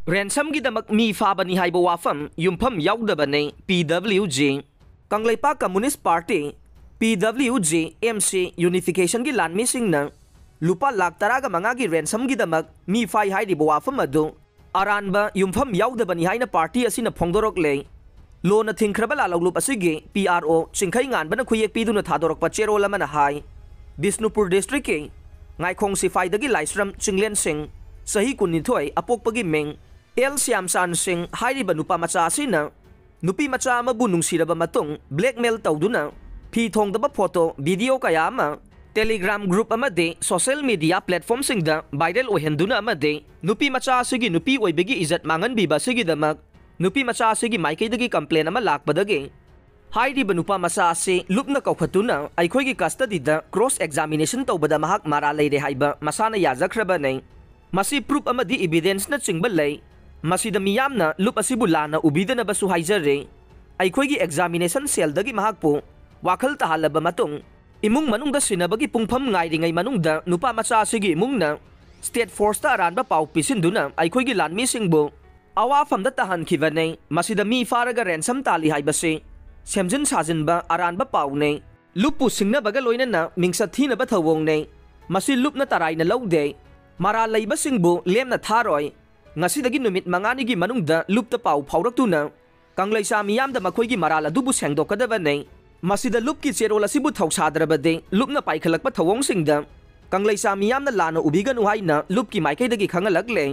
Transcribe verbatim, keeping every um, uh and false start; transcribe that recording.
Ransomꯒꯤꯗꯃꯛ ꯃꯤ ꯐꯥꯕꯅꯤ ꯍꯥꯏꯕ ꯋꯥꯐꯝ ꯌꯨꯝꯐꯝ ꯌꯥꯎꯗꯕꯅꯤ꯫ P W G, Kangleipak Communist Party, P W G, M C, Unificationꯒꯤ ꯂꯥꯟꯃꯤꯁꯤꯡꯅ ꯂꯨꯄꯥ ꯂꯥꯈ ꯇꯔꯥꯒ ꯃꯉꯥꯒꯤ ransomꯒꯤꯗꯃꯛ ꯃꯤ ꯐꯥꯏ ꯍꯥꯏꯔꯤꯕ ꯋꯥꯐꯝ ꯑꯗꯨ ꯑꯔꯥꯟꯕ ꯌꯨꯝꯐꯝ ꯌꯥꯎꯗꯕꯅꯤ ꯍꯥꯏꯅ party ꯑꯁꯤꯅ ꯐꯣꯡꯗꯣꯔꯛꯂꯦ꯫ ꯂꯣꯅ ꯊꯤꯡꯈ꯭ꯔꯕ ꯂꯥꯂꯧꯂꯨꯞ ꯑꯁꯤꯒꯤ P R O ꯆꯤꯡꯈꯩ ꯉꯥꯟꯕꯅ ꯈꯨꯌꯦꯛ ꯄꯤꯗꯨꯅ ꯊꯥꯗꯣꯔꯛꯄ ꯆꯦꯔꯣꯜ ꯑꯃꯅ ꯍꯥꯏ, ꯕꯤꯁꯅꯨꯄꯨꯔ districtꯀꯤ ꯉꯥꯏꯈꯣꯡ ꯁꯤꯐꯥꯏꯗꯒꯤ ꯂꯥꯏꯁ꯭ꯔꯝ ꯆꯤꯡꯂꯦꯟ ꯁꯤꯡ, ꯆꯍꯤ ꯀꯨꯟꯅꯤꯊꯣꯏ, ꯑꯄꯣꯛꯄꯒꯤ ꯃꯤꯡ ꯑꯦꯜ ꯁ꯭ꯌꯥꯝꯆꯥꯟ ꯁꯤꯡ ꯍꯥꯏꯔꯤꯕ ꯅꯨꯄꯥ ꯃꯆꯥ ꯑꯁꯤꯅ ꯅꯨꯄꯤ ꯃꯆꯥ ꯑꯃꯕꯨ ꯅꯨꯡꯁꯤꯔꯕ ꯃꯇꯨꯡ blackmail ꯇꯧꯗꯨꯅ ꯐꯤ ꯊꯣꯡꯗꯕ photo, video ꯀꯌꯥ ꯑꯃ Telegram group ꯑꯃꯗꯤ social media platformꯁꯤꯡꯗ viral ꯑꯣꯏꯍꯟꯗꯨꯅ ꯑꯃꯗꯤ ꯅꯨꯄꯤ ꯃꯆꯥ ꯑꯁꯤꯒꯤ ꯅꯨꯄꯤ ꯑꯣꯏꯕꯒꯤ ꯏꯖꯠ ꯃꯥꯡꯍꯟꯕꯤꯕ ꯑꯁꯤꯒꯤꯗꯃꯛ ꯅꯨꯄꯤ ꯃꯆꯥ ꯑꯁꯤꯒꯤ ꯃꯥꯏꯀꯩꯗꯒꯤ complain ꯑꯃ ꯂꯥꯛꯄꯗꯒꯤ ꯍꯥꯏꯔꯤꯕ ꯅꯨꯄꯥ ꯃꯆꯥ ꯑꯁꯤ ꯂꯨꯞꯅ ꯀꯧꯈꯠꯇꯨꯅ ꯑꯩꯈꯣꯏꯒꯤ custodyꯗ cross examination ꯇꯧꯕꯗ ꯃꯍꯥꯛ ꯃꯔꯥꯜ ꯂꯩꯔꯦ ꯍꯥꯏꯕ ꯃꯁꯥꯅ ꯌꯥꯖꯈ꯭ꯔꯕꯅꯤ꯫ ꯃꯁꯤ proof ꯑꯃꯗꯤ evidenceꯅꯆꯤꯡꯕ ꯂꯩ꯫ ꯃꯁꯤꯗ ꯃꯤꯌꯥꯝꯅ ꯂꯨꯞ ꯑꯁꯤꯕꯨ ꯂꯥꯟꯅ ꯎꯕꯤꯗꯅꯕꯁꯨ ꯍꯥꯏꯖꯔꯤ꯫ ꯑꯩꯈꯣꯏꯒꯤ examination cellꯗꯒꯤ ꯃꯍꯥꯛꯄꯨ ꯋꯥꯈꯜ ꯇꯥꯍꯜꯂꯕ ꯃꯇꯨꯡ ꯏꯃꯨꯡ ꯃꯅꯨꯡꯗ ꯁꯤꯟꯅꯕꯒꯤ ꯄꯨꯡꯐꯝ ꯉꯥꯏꯔꯤꯉꯩ ꯃꯅꯨꯡꯗ ꯅꯨꯄꯥ ꯃꯆꯥ ꯑꯁꯤꯒꯤ ꯏꯃꯨꯡꯅ state forceꯇ ꯑꯔꯥꯟꯕ ꯄꯥꯎ ꯄꯤꯁꯤꯟꯗꯨꯅ ꯑꯩꯈꯣꯏꯒꯤ ꯂꯥꯟꯃꯤꯁꯤꯡꯕꯨ ꯑꯋꯥꯐꯝꯗ ꯇꯥꯍꯟꯈꯤꯕꯅꯤ꯫ ꯃꯁꯤꯗ ꯃꯤ ꯐꯥꯔꯒ ransom ꯇꯥꯜꯂꯤ ꯍꯥꯏꯕꯁꯤ ꯁꯦꯝꯖꯤꯟ ꯁꯥꯖꯤꯟꯕ ꯑꯔꯥꯟꯕ ꯄꯥꯎꯅꯤ꯫ ꯂꯨꯞꯄꯨ ꯁꯤꯡꯅꯕꯒ ꯂꯣꯏꯅꯅ ꯃꯤꯡꯆꯠ ꯊꯤꯅꯕ ꯊꯧꯑꯣꯡꯅꯤ꯫ ꯃꯁꯤ ꯂꯨꯞꯅ ꯇꯔꯥꯏꯅ ꯂꯧꯗꯦ꯫ ꯃꯔꯥꯜ ꯂꯩꯕꯁꯤꯡꯕꯨ ꯂꯦꯝꯅ ꯊꯥꯔꯣꯏ꯫ ꯉꯁꯤꯗꯒꯤ ꯅꯨꯃꯤꯠ ꯃꯉꯥꯅꯤꯒꯤ ꯃꯅꯨꯡꯗ ꯂꯨꯞꯇ ꯄꯥꯎ ꯐꯥꯎꯔꯛꯇꯨꯅ ꯀꯪꯂꯩꯁꯥ ꯃꯤꯌꯥꯝꯗ ꯃꯈꯣꯏꯒꯤ ꯃꯔꯥꯜ ꯑꯗꯨꯕꯨ ꯁꯦꯡꯗꯣꯛꯀꯗꯕꯅꯤ꯫ ꯃꯁꯤꯗ ꯂꯨꯞꯀꯤ ꯆꯦꯔꯣꯜ ꯑꯁꯤꯕꯨ ꯊꯧꯁꯥꯗ꯭ꯔꯕꯗꯤ ꯂꯨꯞꯅ ꯄꯥꯏꯈꯠꯂꯛꯄ ꯊꯧꯑꯣꯡꯁꯤꯡꯗ ꯀꯪꯂꯩꯁꯥ ꯃꯤꯌꯥꯝꯅ ꯂꯥꯟꯅ ꯎꯕꯤꯒꯅꯨ ꯍꯥꯏꯅ ꯂꯨꯞꯀꯤ ꯃꯥꯏꯀꯩꯗꯒꯤ ꯈꯪꯍꯜꯂꯛꯂꯦ꯫